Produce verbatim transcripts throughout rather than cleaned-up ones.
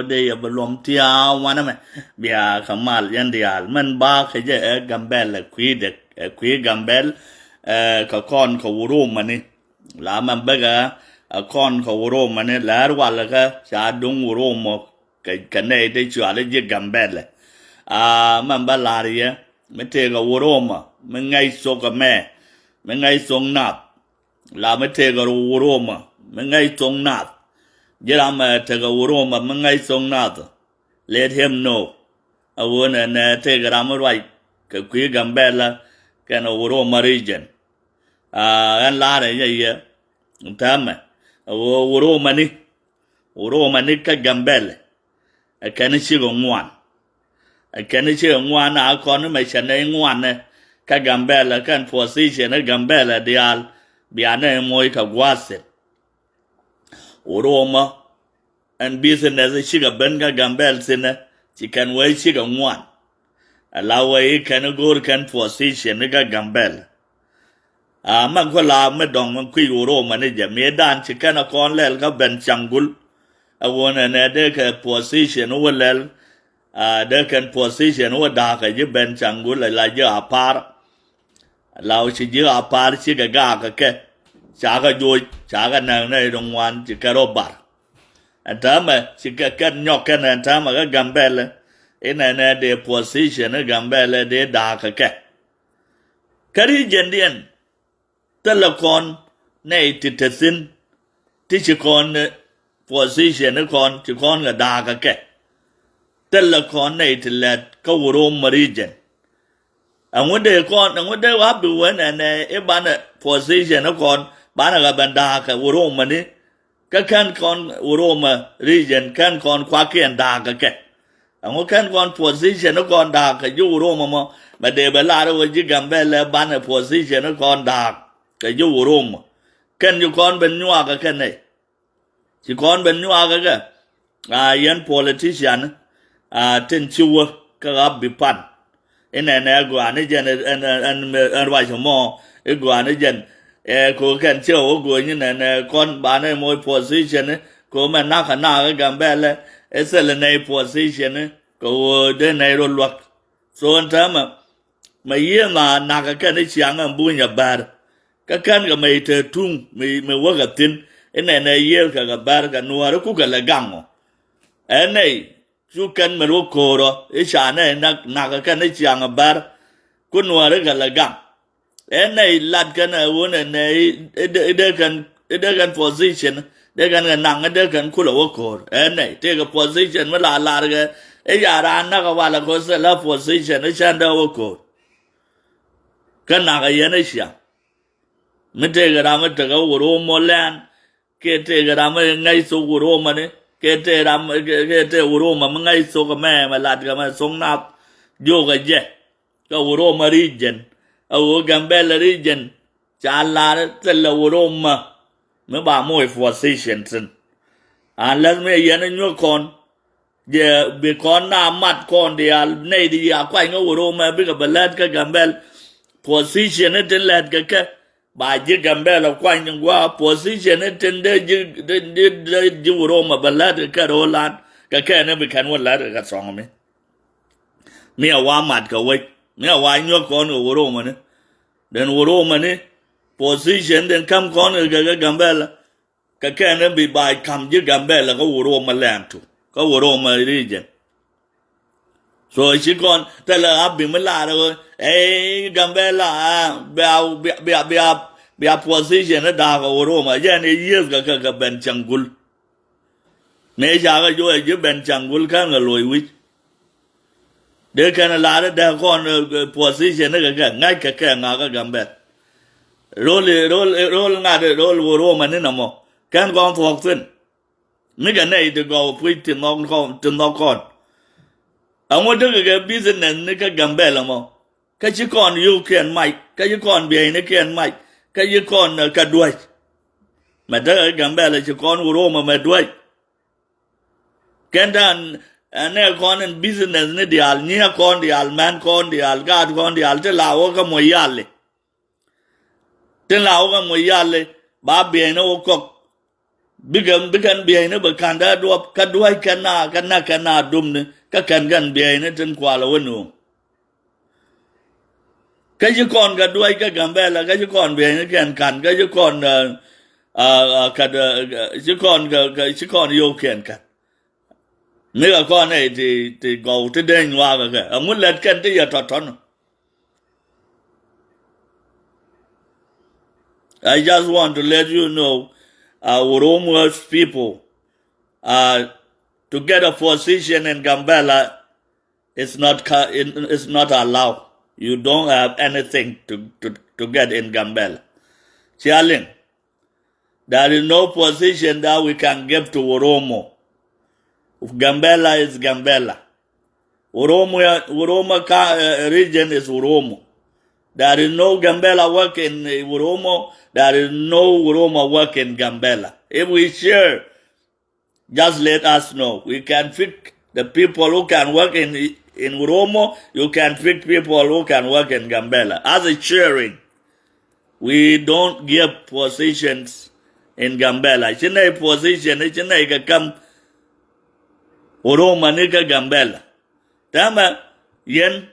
Dee yɛ bi luɔm tiaa wanɛ mɛ. Bia kɛ mal yɛn diaal mɛn ba kɛ jɛ ɛ Gambɛl ɛ kui̱ dek ɛ kui̱ Gambɛl. Ɛ kɛ kɔn kɛ wurumani. La mɛn bäkɛ ɛ kɔn kɛ wurumani lɛr walɛ kɛ ca duŋ wurumɔ kɛ kɛ nɛy dee cuali ji̱ Gambɛl ɛ. A mɛn bä lar yɛ mi tëëkɛ wurumɔ mi ŋäc thok ɛmɛ mi ŋäc thok nath. La mi tëëkɛ wurumɔ mi ŋäc thok nath. Ji̱ ram ɛ tekɛ wurumɔ mi ŋäc thok nath. Let him know. A ɣöö nɛ nɛ tëëkɛ ram mi ruac kɛ kui̱ Gambɛl ɛ kɛn wurumɔ region. A ɛn la̱rɛ yɛ yɛ täämɛ a ɣöö wurumani wurumani kä Gambɛl ɛ kɛn cikɛ ŋuan. Ɛ kɛn cikɛ ŋuan a kɔn mɛ cɛ nɛ ŋuan ɛ kä Gambɛl ɛ kɛn position ɛ Gambɛl ɛ diaal. Bia nɛ moc kɛ gua̱a̱th thi̱n. Wurumɔ ɛn business cikɛ ben kä Gambɛl thi̱n ɛ ci kɛn wee cikɛ ŋuan. Ala wee kɛn go̱o̱r kɛn position kä Gambɛl. A mɛ kuɛ la mi dɔŋ mi kui̱ wurumani jɛ mi dan ci kɛn a kɔn lɛl kä Benchangul. A wun ɛnɛ dee kɛ position wä lɛl. A dee kɛn position wä da̱a̱kɛ ji̱ Benchangul a la ji̱ Apar. La wä ci ji̱ Apar cikɛ gaakɛ kɛ ca kɛ joc ca kɛ nɛk nɛy di ŋuan ci kɛ rɔ bar. Ɛn täämɛ ci kɛ kɛn nyɔk kɛn ɛn täämɛ kä Gambɛl. Inɛnɛ dee position i̱ Gambɛl dee da̱a̱kɛ kɛ. Kä regiondiɛn thilɛ kɔn nɛy ti te thi̱n ti ci kɔn position i̱ kɔn ci kɔn kɛ da̱a̱kɛ kɛ. Thilɛ kɔn nɛy ti lɛt kä Wuromɔ region. Ɛŋu dee kɔn ɛŋu dee wä bi wen ɛnɛ i̱ banɛ position i̱ kɔn banɛ kɛ ben da̱a̱kɛ Wuromɔni. Kä kɛn kɔn Wuromɔ region kɛn kɔn kuakiɛn da̱a̱kɛ kɛ. Ɛŋu kɛn kɔn position i̱ kɔn da̱a̱k kɛ ji̱ Wuromɔ mɔ mɛ dee bɛ lar i̱ wä ji̱ Gambɛl ɛ banɛ position i̱ kɔn da̱a̱k kɛ ji̱ Wuromɔ. Kɛn ji̱ kɔn ben nyuakä kɛ nɛy ci kɔn ben nyuakä kɛ. A yɛn politician a tin ci wä kä ɣap bi pan. Inɛnɛ guani jɛn ɛn ɛn ɛn ruac mɔ i̱ guani jɛn. Ɛ ko kɛn cɛ wä guoni nɛnɛ kɔn banɛ moc position i̱ ko mɛ nak a nak i̱ Gambɛl ɛ thilɛ nɛy position i̱ kɛ ɣöö dee nɛy rɔ luäk. So ɛn täämɛ mɛ yiëë ma nakä kɛn i̱ ciaŋ ɛn buny a bär. Kä kɛn kɛ mɛ i̱ te tuŋ mɛ mɛ wäk a thi̱n. Inɛnɛ yiëë kɛ kɛ bär kɛ nuäär i̱ kukɛ lɛ gaŋ ɔ. Ɛn nɛy cu kɛn mɛ wä ko̱o̱rɔ i̱ ca nɛy nak nakä kɛn i̱ ciaŋ a bär. Ku nuäär i̱ kɛ lɛ gaŋ. Ɛn nɛy lat kɛn ɛ wun ɛ nɛy i̱ dee kɛn i̱ dee kɛn position dee kɛn kɛ naŋ i̱ dee kɛn kulɛ wä ko̱o̱r. Ɛn nɛy tëëkɛ position mi la lar kɛ i̱ ca raan nakä walɛ ko̱ thilɛ position i̱ cɛn dee wä ko̱o̱r. Kä nakä yɛn i̱ ciaŋ mi tëëkɛ ram mi tekɛ Wuromɔ lɛn kiɛ tëëkɛ ram mi ŋäc thok Wuromɔni kiɛ tëë ram kiɛ tëë Wuromɔ mi ŋäc thok ɛmɛ mɛ lat kɛ mɛ thok nath. Jiökɛ jɛ kä Wuromɔ region. A wä Gambɛl region ca lar thilɛ Wuromɔ mi ba moc position thi̱n. Unless mi yɛn i̱ nyuɔ̱k kɔn jɛ bi kɔn na mat kɔn diaal nɛy di ya kuany kä Wuromɔ bikɛ bɛ lät kä Gambɛl. Position i̱ tin lät kɛ kɛ ba ji̱ Gambɛl ɛ kuany ni gua̱a̱ position i̱ tin dee ji̱ dee dee ji̱ Wuromɔ bɛ lät kɛ kɛ ro̱o̱lan kɛ kɛn i̱ bi kɛn wä lät kɛ kɛ thɔŋ mi. Mi a wa mat kɛ wec mi a wa nyuɔ̱k kɔn kɛ Wuromɔni. Den Wuromɔni position den käm kɔn kɛ kɛ Gambɛl. Kɛ kɛn bi ba kam ji̱ Gambɛl kä Wuromɔ lɛn tu kä Wuromɔ region. So ci kɔn thilɛ a bi mi lar ɛ ɣöö ɛ Gambɛl a bia bia bia bia position i̱ da̱a̱k ɛ Wuromɔ jɛn i̱ yiëth kɛ kɛ kɛ Benchangul. Mëë ca kɛ juɔc ji̱ Benchangul kɛn kɛ loc wi̱c. Dee kɛn lar i̱ dee kɔn position i̱ kɛ kɛ ŋa̱c kɛ kɛ ŋa̱k kä Gambɛl. Ro̱l ro̱l ro̱l ŋa̱t ro̱l Wuromɔni nɔmɔ kɛn kɔn thuɔ̱k thi̱n. Mi kɛ nɛy ti gɔw puc ti nhɔk kɔn ti nhɔk kɔn. Ɛŋu dee kɛ kɛ business ni kä Gambɛl ɛmɔ. Kä ci kɔn yio̱wkiɛn mac kä ci kɔn bieynikiɛn mac kä ci kɔn kä duäc. Mɛ tekɛ Gambɛl ci kɔn Wuromɔ mɛ duäc. Kɛn dan ɛn nɛ kɔn in business ni diaal nyiɛ kɔn diaal mɛn kɔn diaal gaat kɔn diaal ti la wä kä muɔc yali. Tin la wä kä muɔc yali ba biɛy ni wä kɔk. Bikɛ, bikɛn biɛyni bɛ ka̱n dee duɔp, kä dua̱c kɛn na, kɛ na kɛn na dumni, kä kɛn kɛn biɛyni tin kualɛ wä nuɔ̱ŋ. Kä ci kɔn kɛ dua̱c kä Gambɛla, kä ci kɔn biɛyni kɛn ka̱n, kä ci kɔn, ɛ, ɛ, ɛ, kä, ɛ, ci kɔn kɛ, kɛ, ci kɔn yio̱w kɛn ka̱n. Mi kɛ kɔn nɛy ti, ti gɔw ti dee nyuakä kɛ. Ɛŋu lät kɛn ti yɛ tɔ̱tɔ̱n? I just want to let you know, uh, Oromo people, uh, to get a position in Gambela is not ca-, in, is not allowed. You don't have anything to, to, to get in Gambela. Cialiŋ, there is no position that we can give to Oromo. Gambela is Gambela. Oromo, Oromo ka-, uh, region is Oromo. There is no Gambela work in, uh, Oromo. There is no Oromo work in Gambela. If we share, just let us know. We can pick the people who can work in, in Oromo. You can pick people who can work in Gambela. As a sharing, we don't give positions in Gambela. Ci nɛy position, ci nɛy kɛ kam Oromo ni kä Gambela. Täämɛ yɛn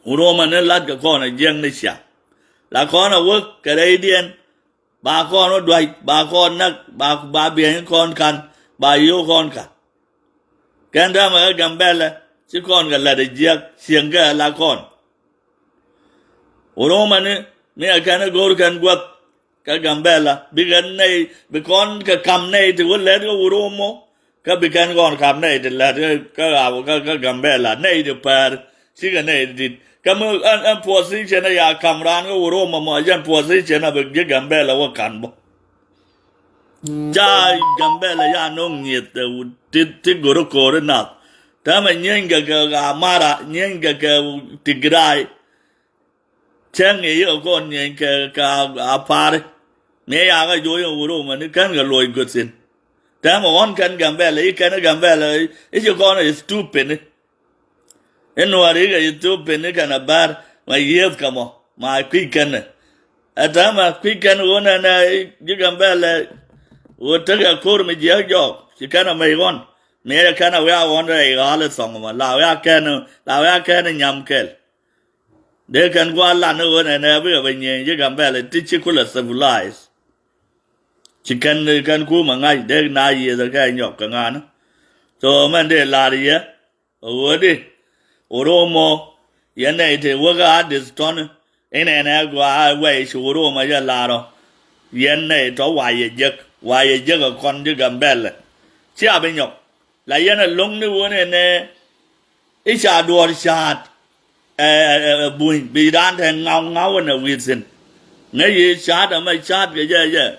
Oromo ni lat kɛ kɔn a jiäk ni ciaŋ. La kɔn a wä kɛ rɛydiɛn, ba kɔn wä duac, ba kɔn näk, ba, ba biɛny kɔn ka̱n, ba yio̱w kɔn ka̱n. Kɛn täämɛ kä Gambɛlɛ, ci kɔn kɛ lat a jiäk, cieŋ kɛ la kɔn. Oromo ni, mi a kɛn a go̱o̱r kɛn guäth, kä Gambɛla, bi kɛn nɛy, bi kɔn kɛ kam nɛy ti wä lɛt kä Oromo, kä bi kɛn kɔn kam nɛy ti lɛt kä, kä, kä, kä Gambɛla, nɛy ti päär, cikɛ nɛy ti dit. Kä mi ɛn, ɛn position ɛ ya kam raan kä Oromo mɔ, jɛn position ɛ bi ji̱ Gambɛla wä ka̱n bä. Ca Gambɛla ya no̱o̱ŋ nyieth, ɛ, ti, ti go̱r ko̱ri nath. Täämɛ nyieeny kɛ, kɛ Amara, nyieeny kɛ, kɛ Tigray. Cäŋ i̱ yikɛ kɔn nyieeny kɛ, kɛ a, a pa̱a̱ri. Mi yakä jo̱o̱c in Oromo ni kän kɛ luɔc göthin. Täämɛ ɣɔ̱n kɛn Gambɛla, i̱ kɛn Gambɛla, i̱ ci kɔn i̱ stupid ni. I̱ Nuäär i̱ kɛ stupid ni kɛn a bär, ma yieth kɛ mɔ, ma kui̱ kɛn ni. Ɛ täämɛ kui̱ kɛn ɣöö nɛnɛ, ji̱ Gambɛla, ɣöö tekɛ ko̱r mi jiäk jɔɔk, ci kɛn a mec ɣɔ̱n. Mi ɛ kɛn a wiak ɣɔ̱n rɛy ɣa̱l i̱ thɔŋ mɔ, la wiak kɛn, la wiak kɛn i̱ nyam kɛl. Dee kɛn gua̱a̱th lan ni ɣöö nɛnɛ bikɛ bɛ nyieny ji̱ Gambɛla ti ci kulɛ civilized. Ci kɛn, kɛn kumɛ ŋa̱c dee na yiëëth kɛ nyɔk kɛ ŋa̱n. So mɛn dee lar yɛ ɣöö di Oromo yɛn nɛy te wäkä a dith tɔ̱ni. Inɛnɛ gɔaa wɛy ci Oromo yɛ lar ɔ. Yɛn nɛy tɔ wa yɛ jek, wa yɛ jek ɛ kɔn ji̱ Gambɛla. Cia bi nyɔk. La yɛn ɛ lo̱ŋni ɣöö nɛnɛ i̱ ca duɔ̱ɔ̱r ca̱a̱t, ɛ, ɛ, ɛ, buny, bi raan te ŋaw ŋaw ɛn ɛ wi̱i̱ thi̱n. Ŋäc yi ca̱a̱t ɛmɛ ca̱a̱t kɛ jɛ jɛ,